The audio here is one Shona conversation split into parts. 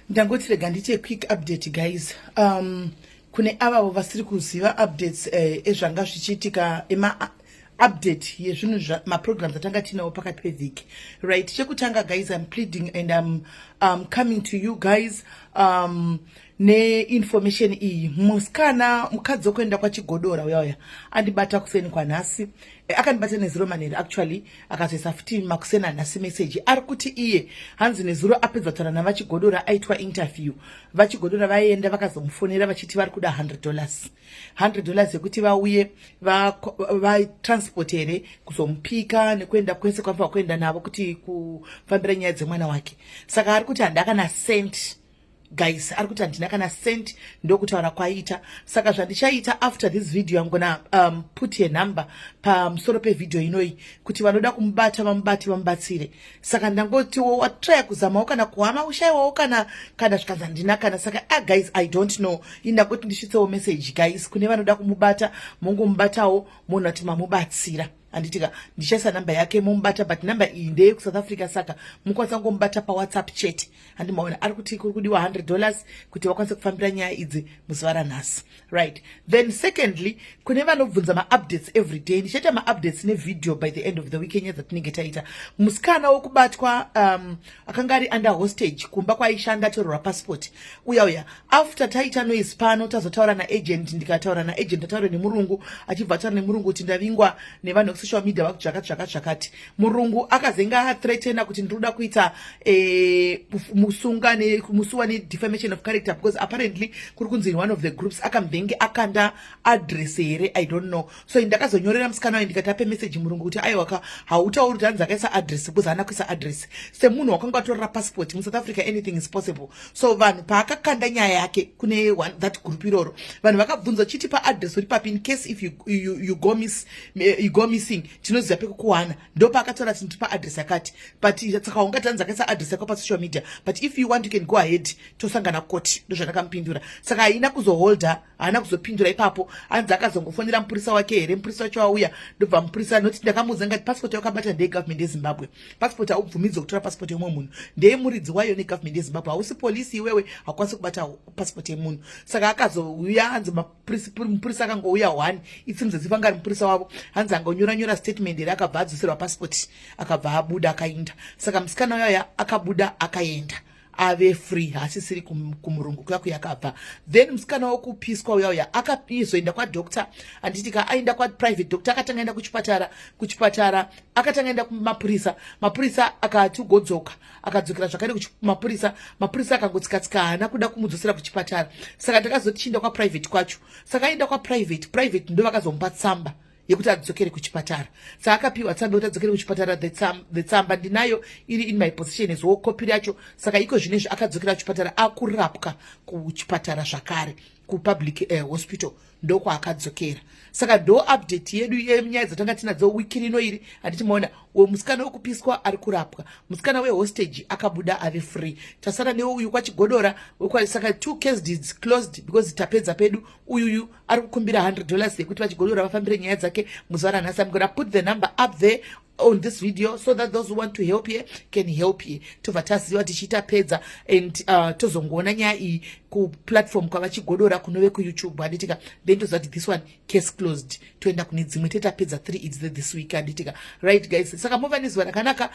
Ndangoti rega ndiite quick update, guys, kune avavo vasiri kuziva updates ezvanga zvichiitika, ema update yezvinhu, maprograms atanga tinawo pakati pevhiki, right? Chekutanga, guys, I'm pleading and I'm coming to you guys neinformation iyi. Musikana, mukadzi wekuenda kwaChigodora uya uya, andibata kuseni kwanhasi. Akandibata nezuro manheru actually, akazoisa futi makuseni anhasi message. Ari kuti iye hanzi nezuro apedza kutaura navaChigodora, aitwa interview. VaChigodora vaenda vakazomufonera vachiti vari kuda $100, $100 yekuti vauye vatransport here kuzomupika nekuenda kwese kwamva kuenda navo kuti kufambira nyaya dzemwana wake. Saka ari kuti handina kana cent, guys. Ari kuti handina kana cent, ndokutaura kwaita. Saka zvandichaita after this video, I'm gonna put a number pamusoro pevhidhiyo inoyi kuti vanoda kumubata vamubate, vamubatsire. Saka ndangotiwo watraya kuzamawo kana kuhama, ushayiwawo kana zvikanzi handina kana. Saka ah, guys, I don't know. Indangoti ndisvitsewo message, guys, kune vanoda kumubata, mongomubatawo, munhu ati mamubatsira, handitika? Ndichaisa namba yake, mumubata, but namba iyi ndeye kuSouth Africa, saka mukwanisa kungomubata paWhatsApp chete, handimaona? Ari kuti kuri kudiwa $100 kuti vakwanise kufambira nyaya idzi muzuva ranhasi, right? Then secondly, kune vanobvunza maupdates every day, ndichaita maupdates nevideo by the end of the week yenyaya dzatinenge taita. Musikana wokubatwa akanga ari under hostage kumba kwaishanda, atorerwa passport uya uya, after taita noise pano, tazotaura naagent, ndikataura naagent, ataura nemurungu, achibva ataura nemurungu kuti ndavingwa nevanhu vekusocial media vakuti zvakati zvakati zvakati. Murungu akazenga athreatena kuti ndiri kuda kuita musunga musuwa nedefamation of character, because apparently kuri kunzi in one of the groups akambenge akanda address here, I don't know. So ndakazonyorera musikana wayo, ndikati ape message murungu kuti aiwaka, hautauri kuti hanzi akaisa address, because haana kuisa address. Semunhu wakanga watorera passport muSouth Africa, anything is possible. So vanhu paakakanda nyaya yake kune that group iroro, vanhu vakabvunza chiti paaddress uri papi, in case if you go missing, tinoziva pekukuwana. Ndopaakataura kuti ndiri paaddress yakati, but saka ungati hanzi akaisa address yako pasocial media, but if you want, you can go ahead, tosangana koti. Ndozvandakampindura. Saka haina kuzoholda, haana kuzopindura ipapo. Hanzi akazongofonera mupurisa wake here, mupurisa wacho auya, ndobva mupurisa noti ndakamuudza ngati passport yakabata ndeyegovernment yeZimbabwe. Passport haubvumidzwe kutora passport yemumwe munhu, ndeyemuridzi wayo negovernment yeZimbabwe. Hausi polisi iwewe, haukwanisi kubata passport yemunhu. Saka akazouya, hanzi mupurisa akangouya one, it seems as if anga ari mupurisa wavo. Hanzi angonyora nyora statement here, akabva adzoserwa passport, akabva abuda, akaenda. Saka musikana uyaya akabuda, akaenda, ave free, haasisiri kumurungu kuya kuyakabva. Then musikana wokupiswa uya uya akazoenda kwadoctor, handiti ka? Aenda kwaprivate doctor, akatanga enda kuchipatara. Kuchipatara akatanga enda kumapurisa, mapurisa akati ugodzoka, akadzokera zvakare kumapurisa. Mapurisa akangotsikatsika, haana kuda kumudzosera kuchipatara. Saka takazoti chienda kwaprivate kwacho. Saka aenda kwaprivate, private ndo vakazomupa tsamba yekuti adzokere kuchipatara. Saka akapiwa tsamba yekuti adzokere kuchipatara. The tsamba ndinayo, iri in my possession as well, copy racho. Saka iko zvinezvi akadzokera kuchipatara, akurapwa kuchipatara zvakare, kupublic hospital ndokwaakadzokera. Saka ndo update yedu yenyaya dzatanga tinadzo wiki rino iri, handiti maona? Musikana wekupiswa ari kurapwa, musikana wehostage akabuda, ave free. Tasara neuyu kwaChigodora. Saka two case deeds closed, because tapedza pedu. Uyuyu ari kukumbira $100 yekuti vaChigodora vafambire nyaya dzake muzuva ranhasi. I'm gonna put the number up there on this video so that those who want to help here can help here. Tobva taziva tichiita pedza and tozongoona nyaya iyi kuplatform kwavaChigodora, kunove kuYouTube, handitika? Then toziva kuti this one case closed, toenda kune dzimwe, tetapedza three idzi this week, handitika? Right, guys, saka mova nezuva rakanaka.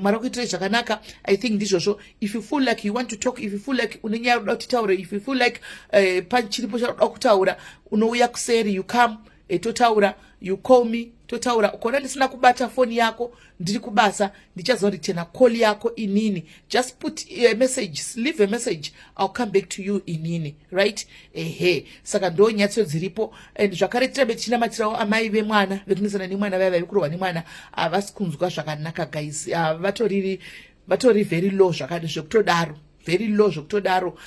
Mwari akuitirai zvakanaka. I think ndizvozvo. If you feel like you want to talk, if you feel like une nyaya unoda kuti taure, if you feel like pachiripo chaunoda kutaura, unouya kuseri, you come, totaura. You call me, totaura. Ukaona ndisina kubata foni yako, ndiri kubasa, ndichazoritena call yako inini. Just put a message, leave a message, I'll come back to you inini, right? Ehe, saka ndo nyatso dziripo. And zvakare tirambe tichinamatirawo amai vemwana vekunesana nemwana vaya vaive kurohwa nemwana. Havasi kunzwa zvakanaka, guys. Vatoriri vatori very low zvakadi zvekutodaro, very low zvekutodaro.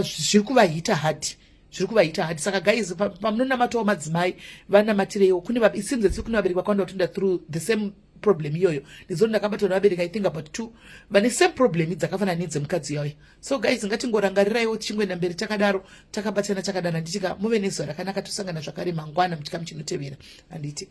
Zviri kuvahita hard, zviri kuvaita hard. Saka guys, pamunonamatawo madzimai, vanamatireiwo. Kune it seems as if kune vabereki vakawanda vatoenda through the same problem iyoyo. Ndizoti ndakabatwa nevabereki, I think about two, vane same problem dzakafanana nedzemukadzi iyoyo. So guys, ngatingorangariraiwo tichingoenda mberi takadaro, takabatana, takadana, nditika? Muve nezuva rakanaka. Tosangana zvakare mangwana muchikamu chinotevera, handiti?